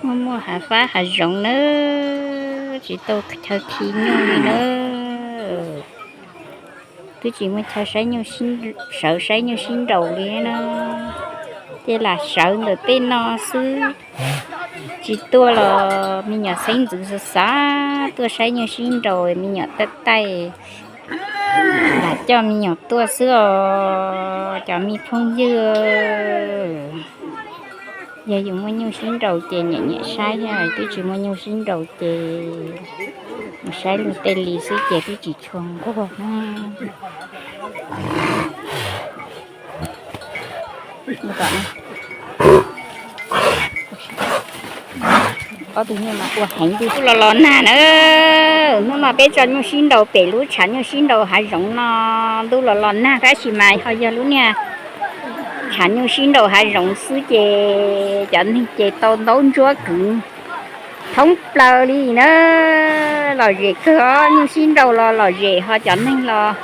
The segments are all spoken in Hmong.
Muaj muaj hav fab hav zoov nawb, tsis tau chaw khi nyuj li nawb. Twb tsis muaj chaw saib nyuj, sawv saib nyuj sib nraus li na. Ces lam sawv ntawm tej no xwb, tsis tuaj los me nyuam xeeb ntxwv xav xav tuaj saib nyuj sib nraus, me nyuam taij taij, lam coj me nyuam tuaj xwb os cov me phooj ywg. Yog yus muaj nyuj sib nraus ces nyiam nyiam saib thiab, twb tsis muaj nyuj sib nraus ces mus saib luag tej li xwb ces twb tsis tshua nquag na. Ob tug nyuj mas ua heev li. Ntuj los los nag na, hnub no peb tso nyuj sib nraus pem lub tshav nyuj sib nraus hav zoov no. Ntuj los los nag tab sis mas ho yog lub niag tshav nyuj sib nraus hav zoov xwb ces cov neeg ces tau ntaub ntsuab kwv thoob plaws li na. Lom zem kawg os, nyuj sib nraus los lom zem, ho cov neeg los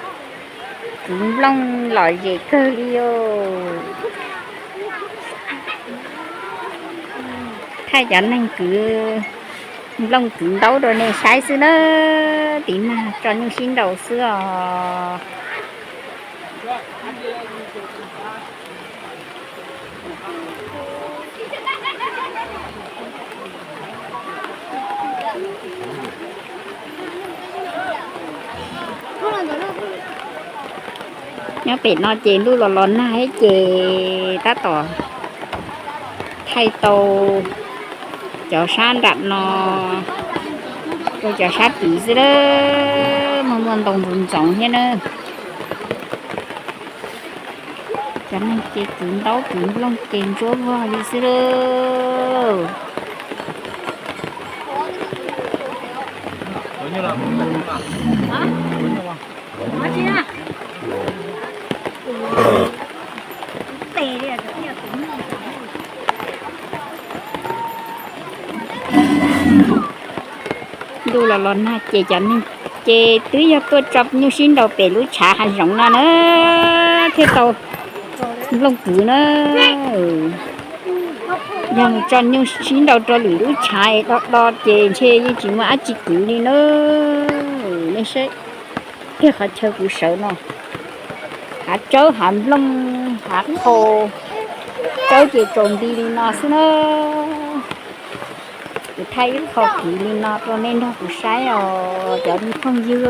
kwv nplooj lom zem kawg li os. Thaij cov neeg kwv nplooj kwv ntaub rau nej saib xwb na. Tiv nag tso nyuj sib nraus xwb os. Nyob pem no ces ntuj los los nag thiab ces tab tom thaij tau cov sab nram no rau cov sab tid xwb a, muaj muaj ntoo ntxoov ntxoov thiab na. Cov neeg ces kwv ntaub kwv nplooj ces ntsuab vog li xwb lauj. Ntuj los los nag ces cov neeg ces twb yog tuaj tso nyuj sib nraus pem lub tshav hav zoov no na thiaj tau nplooj kwv na. Yog mus tso nyuj sib nraus rau lwm lub tshav es do do ces ntshe yeej tsis muaj dab tsi kwv li na. Nej saib kiag qhov chaw kuv sawv no, hav tsawb hav nplooj hav qhau, tsawb ces tsaus nti li no xwb na. Kuv thaij ib qho kwv li no rau nej nrog kuv saib os cov me phooj ywg.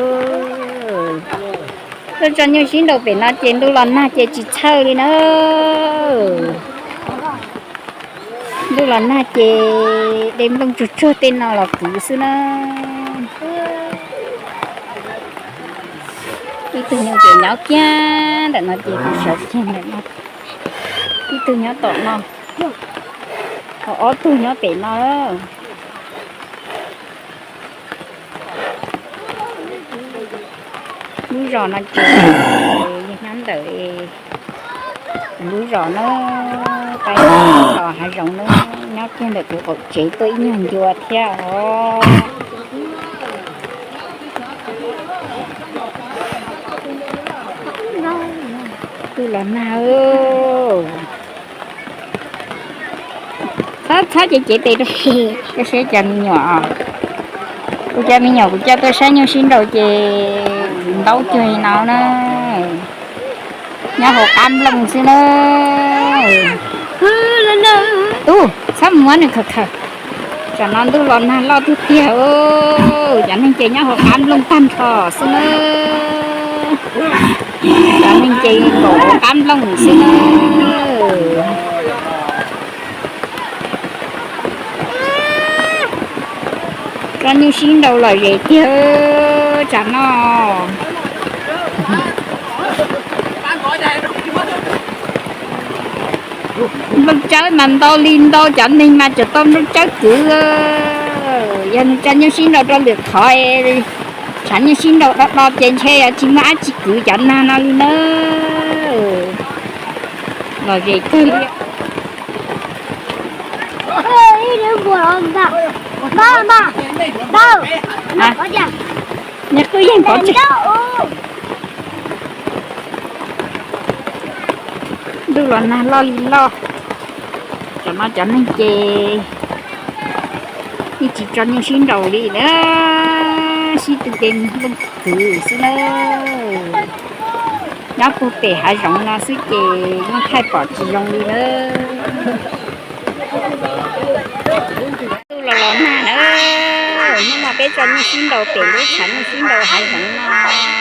Tuaj tso nyuj sib nraus pem no ces ntuj los nag ces tsis txhawj li na. Ntuj los nag ces de nplooj tsuag tsuag tej no los kwv xwb na. Ib tug nyuj ces nyob kiag ntawm no ces kuv sawv kiag ntawm no. Ib tug nyob tom no, ho ob tug nyob pem no. Lub zos no ces yog nyob ntawm lub zos na, pab los hav zoov na, nyob kiag ntawm kuv qaum tsev tuaj ib nyuag ncua thiab os. Ntuj los nag. Txhob txhob cev cev tes rau, koj saib cov me nyuam os. Kuv cov me nyuam kuv coj tuaj saib nyuj sib nraus ces ntaub cuag li no na. Nyob hauv qab nplooj xwb na. Ub, txhob muab nws khaws khaws. Tsam no ntuj los nag loj tiag tiag, cov neeg ces nyob hauv qab nplooj tag nrho xwb na. Cov neeg ces nkaum hauv qab nplooj xwb na. Tso nyuj sib nraus lom zem tiag tsam no. Nplooj tsawb mas ntau li ntau, cov neeg mas tseem tau nplooj tsawb kwv. Yog nws tso nyuj sib nraus rau lwm qhov, tshav nyuj sib nraus do do ces ntshe yuav tsis muaj dab tsi kwv cov nag no li na. Lom zem kawg li. Nws kuj yeej pov tseg. Ntuj los nag loj li loj, tsam no cov neeg ces Yeej tsis tso nyuj sib nraus li na, sib tw de leej txiv xwb na. Nyob puag pem hav zoov no xwb ces yeej thaij pom tsis zoo li na. Ntuj los los nag na, hnub no peb tso nyuj sib nraus pem lub tshav nyuj sib nraus hav zoov no,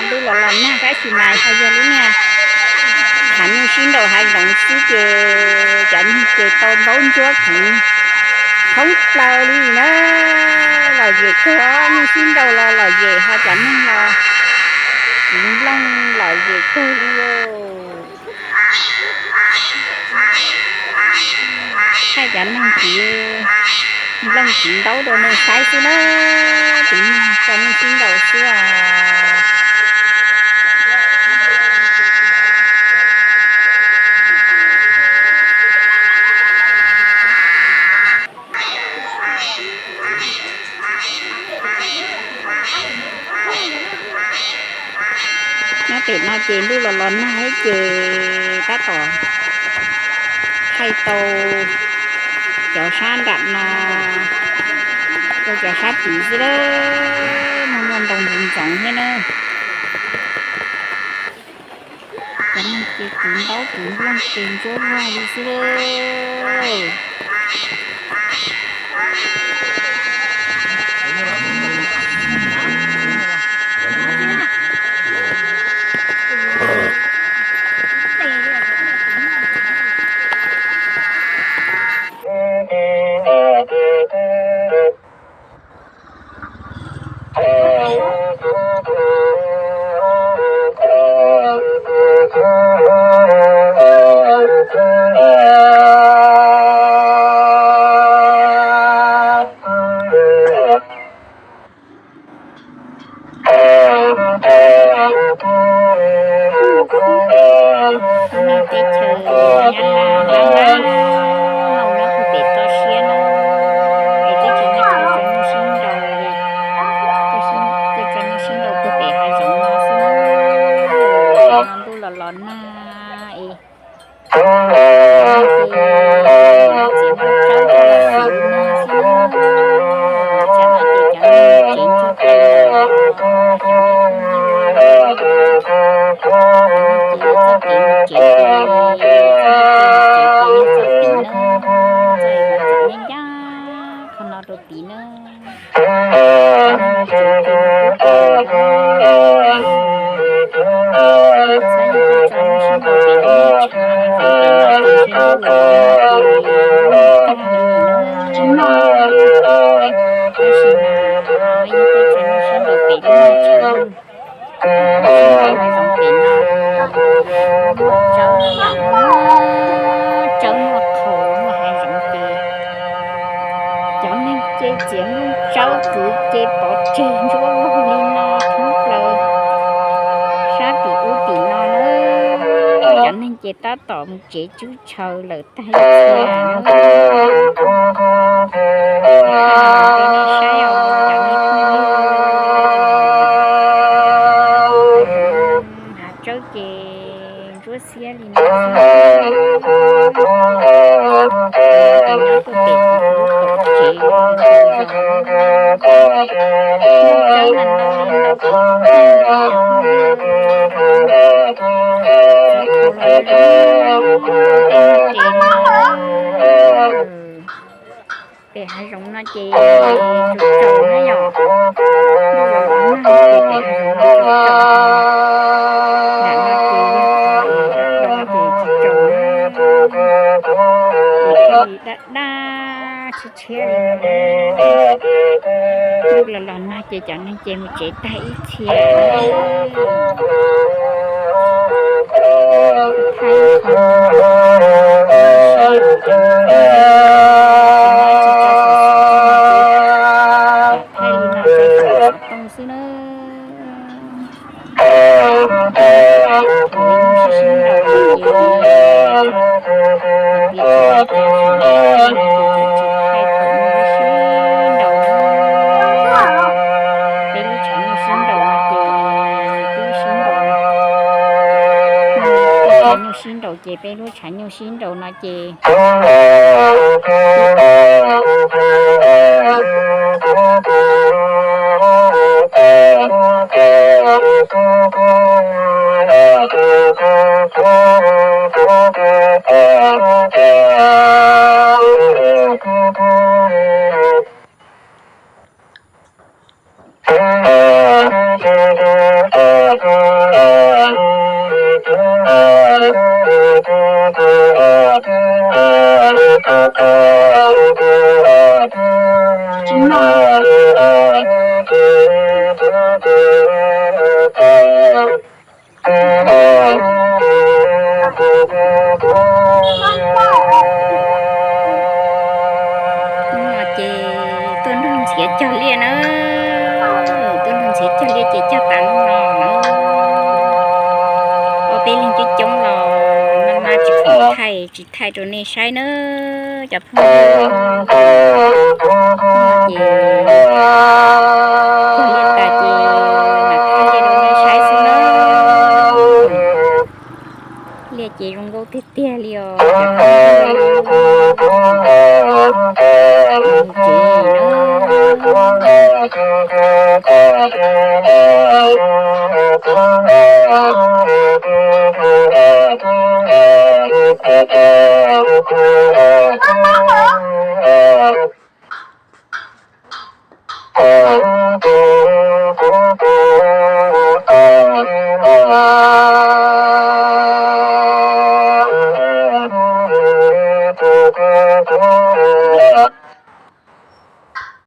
ntuj los los nag tab sis mas ho yog lub niag tshav nyuj sib nraus hav zoov xwb ces cov nyuj ces tau ntaub ntsuab kheev thoob plaws li na. Lom zem kawg, nyuj sib nraus los lom zem ho cov neeg los txiv nplooj lom zem kawg li. Thaij cov neeg txiv nplooj txiv ntaub rau nej saib xwb na, txiv neeg tso nyuj sib nraus xwb os. Nyob pem no ces ntuj los los nag ces tab tom thaij tau cov sab nram no rau cov sab tid xwb lawm, muaj muaj ntoo ntxoov ntxoov thiab na. Cov neeg ces txiv ntaub txiv nplooj ces ntsuab vag li xwb lawm. Teb chaws Nyab Laj nab nab, hauv nab puag pem toj siab no, es teb chaws Nyab Laj tso nyuj sib nraus, teb chaws Nyab Laj sib nraus puag pem hav zoov no xwb, ntuj los los nag es txiv nplooj tsawb los xwb na, tsam no ces cov neeg tsev ntsuag plaws, cov neeg ces txoj kev mus tsev ces, txoj kev mus tsev ces yog txoj tid na, txoj es kom txom nyab ncaj qhov no rau tid na. Cov neeg tsev ces mus tub tau, txhob yog tuaj tso nyuj sib nraus pem lub niag tshav, pem no ces ntuj los los nag ces ntuj los los nag tag li no, tab sis mas yog tuaj tso nyuj sib nraus pem lub niag tshav, sib nraus hav zoov pem no, tsawb yam no, tsawb muaj qhaus muaj hav zoov ces cov neeg ces txiv nplooj tsawb kwv ces pov tseg ntsuab vog li no thoob plaws sab tim ub tim no na. Cov neeg ces tab tom mus tsev tswb tshaw lawm tag ib txhia. Saib os cov neeg phooj ywg, hav tsawb ces ntsuab xiab li no xwb. Nyob puag pem kuv lub qaum tsev, tsawb mas ntau li ntau, txog thaum los nag ces no, pem hav zoov no ces tsaus tsaus na yom, ntuj los los nag ces pem hav zoov no tsaus tsaus, nram no ces yog qhov los ces tsis tsaus na, ces thiaj li daj daj tshiab tshiab li no. Ntuj los los nag ces cov neeg ces mus tsev tag ib txhia. Thaij ib qho saib os, cov neeg tsev tsis tso xov xwm, thaij li no tso xov tooj xwb na. Thaum nyuj sib sib nraus ces, thaum nyuj sib nraus no ces peb lub tshav nyuj sib nraus no ces twb sib nraus, tshav nyuj sib nraus ces peb lub tshav nyuj sib nraus no ces, Ces tuaj nrog ntxhiav cog liaj na, tuaj nrog ntxhiav cog liaj ces cog tas hnub no na. Ob peb leeg coob coob los mas mas tsis thaij tsis thaij rau nej saib na cov phooj ywg. Ces cog liaj tas ces mam thaij rau nej saib xwb na. Liaj ces zoo nkauj tiag tiag li os.